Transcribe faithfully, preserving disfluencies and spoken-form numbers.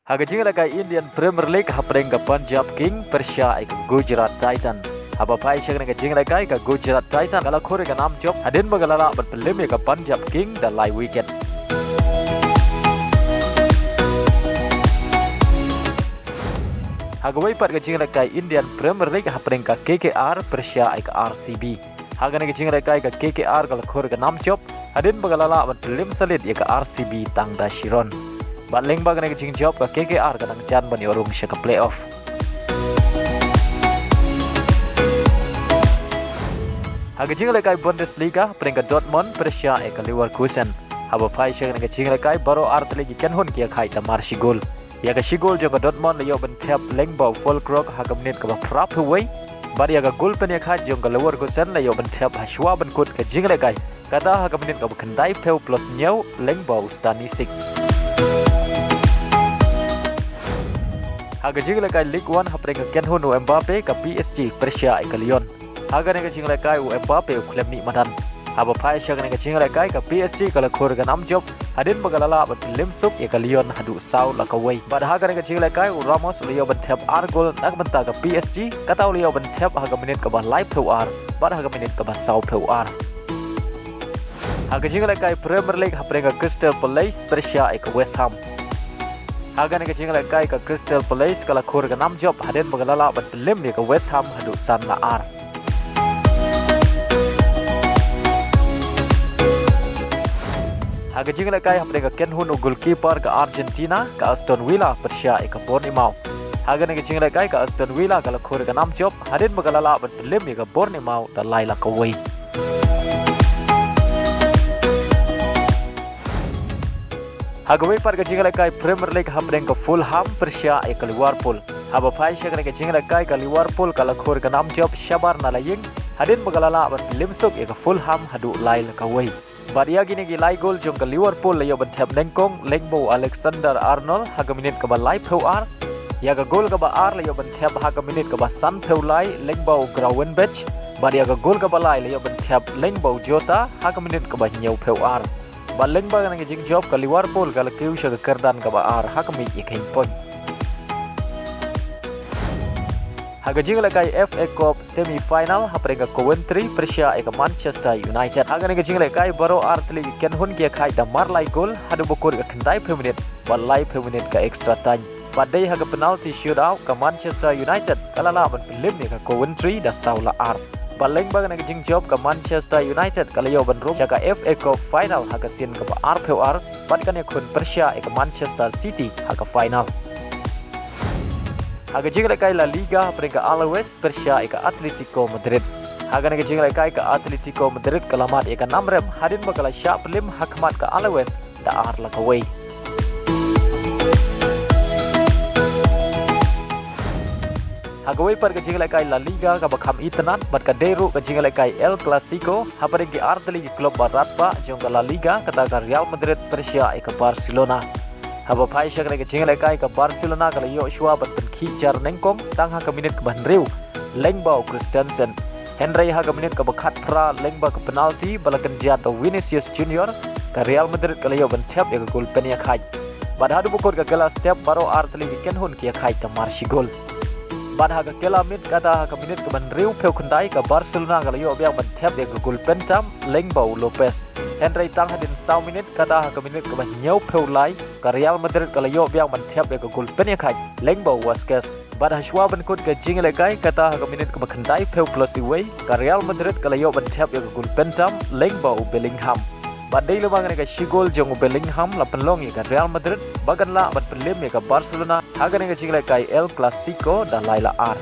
Ha ka jingïalehkai Indian Premier League hapdeng ka Punjab King pyrshah ïa ka Gujarat Titan. Haba phai sha kane ka jingïalehkai ka Gujarat Titan ka la khur ïa ka nam jop hadien ba ka la lah ban pynlem ïa ka Punjab King da lai wicket. Ha kawei pat ka jingïalehkai Indian Premier League hapdeng ka K K R pyrshah ïa ka R C B. Ha kane ka jingïalehkai ka K K R ka la khur ïa ka nam jop hadien ba ka la lah ban pynlem sha leit ïa ka R C B tang da shi run. Bad lyngba kane ka jingjop ka K K R ka dang jan ban ïoh rung sha ka playoff. Ha ka jingïalehkai Bundesliga hapdeng ka Dortmund pyrshah ïa ka Leverkusen. Haba phai sha kane ka jingïalehkai baroh artylli ki kynhun ki ïakhaid da mar shi gol. Ïa ka shi gol jong ka Dortmund la ïoh ban thep lyngba u Füllkrug ha ka minit kaba phra phew wei. Bad ïa ka gol pynïakhaid jong ka Leverkusen la ïoh ban thep ha shuwa ban kut ka jingïalehkai, kata ha ka minit kaba khyndai phew plus hynñiew lyngba u Stanisic. Ha ka jingïalehkai Ligue One hapdeng ka kynhun u Mbappe ka P S G pyrshah ïa ka Lyon. Ha kane ka jingïalehkai u Mbappe u khlem mih madan. Haba phai sha kane ka jingïalehkai ka P S G ka la khur ïa ka nam jop hadien ba ka la lah ban pynlem suk ïa ka Lyon haduh saw la kawei. Bad ha kane ka jingïalehkai u Ramos u la ïoh ban thep ar gol na ka bynta ka P S G, kata u la ïoh ban thep ha ka minit kaba lai phew ar bad ha ka minit kaba saw phew ar. Ha ka jingïalehkai Premier League hapdeng ka Crystal Palace pyrshah ïa ka West Ham. Ha kane ka jingïalehkai ka Crystal Palace ka la khur ïa ka nam jop hadien ba ka la lah ban pynlem ïa ka West Ham haduh san la ar. Ha ka jingïalehkai hapdeng ka kynhun u goalkeeper ka Argentina ka Aston Villa pyrshah ïa ka Bournemouth. Ha kane ka jingïalehkai ka Aston Villa ka la khur ïa ka nam jop hadien ba ka la lah ban pynlem ïa ka Bournemouth da lai la kawei. Ha kawei pat ka jingïalehkai Premier League hapdeng ka Fulham pyrshah ïa ka Liverpool. Haba phai sha kane ka jingïalehkai ka Liverpool ka la khur ïa ka nam jop shabar na la ïing hadien ba ka la lah ban pynlem suk ïa ka Fulham haduh lai la kawei. Bad ïa kine ki lai gol jong ka Liverpool la ïoh ban thep nyngkong lyngba u Alexander Arnold ha ka minit kaba lai phew ar. Ïa ka gol kaba ar la ïoh ban thep ha ka minit kaba san phew lai lyngba u Gravenberch. Bad ïa ka gol kaba lai la ïoh ban thep lyngba u Jota ha ka minit kaba hynñiew phew ar. Bad lyngba kane ka jingjop ka Liverpool ka la kiew sha ka kyrdan kaba ar ha ka miej ïa ka hynñiewphew. Ha ka jingïalehkai F A Cup semi final hapdeng ka Coventry pyrshah ïa ka Manchester United. Ha kane ka jingïalehkai baroh artylli ki kynhun ki ïakhaid da mar lai gol haduh ba kut ka khyndai phew minit bad lai phew minit ka extra time. Bad dei ha ka penalty shootout ka Manchester United ka la lah ban pynlem ïa ka Coventry da saw la ar. Bad lyngba kane ka jingjop ka Manchester United ka la ïoh ban rung sha ka F A Cup final ha ka sien kaba ar phew ar bad kan ïakhun pyrshah ïa ka Manchester City ha ka final. Ha ka jingïalehkai La Liga hapdeng ka Alaves pyrshah ïa ka Atletico Madrid. Ha kane ka jingïalehkai ka Atletico Madrid ka la mad ïa ka nam rem hadien ba ka la shah pynlem ha khmat ka Alaves da ar la kawei. Ha kawei pat ka jingïalehkai La Liga kaba kham itynnad bad ka dei ruh ka jingïalehkai El Clasico hapdeng ki artylli ki klub ba radbah jong ka La Liga, kata ka Real Madrid pyrshah ïa ka Barcelona. Haba phai sha kane ka jingïalehkai ka Barcelona ka la ïoh shuwa ban pynkhih jar nyngkong tang ha ka minit kaba hynriew lyngba u Christensen. Hynrei ha ka minit kaba khatphra lyngba ka penalty ba la kynjat da u Vinicius Junior, ka Real Madrid ka la ïoh ban thep ïa ka gol pynïakhaid. Bad haduh ba kut ka kylla step baroh artylli ki kynhun ki ïakhaid da mar shi gol. Bad ha ka kylla miet kata ha ka minit kaba hynriew phew khyndai ka Barcelona ka la ïoh biang ban thep ïa ka gol pyntam lyngba u Lopez. Hynrei tang hadien saw minit kata ha ka minit kaba hynñiew phew lai ka Real Madrid ka la ïoh biang ban thep ïa ka gol pynïakhaid lyngba u Vasquez. Bad ha shuwa ban kut ka jingïalehkai kata ha ka minit kaba khyndai phew plus uwei ka Real Madrid ka la ïoh ban thep ïa ka gol pyntam lyngba u Bellingham. Bad dei lyngba kane ka shi gol jong u Bellingham la pynlong ïa ka Real Madrid ba kan lah ban pynlem ïa ka Barcelona ha kane ka jingïalehkai El Clasico da lai la ar.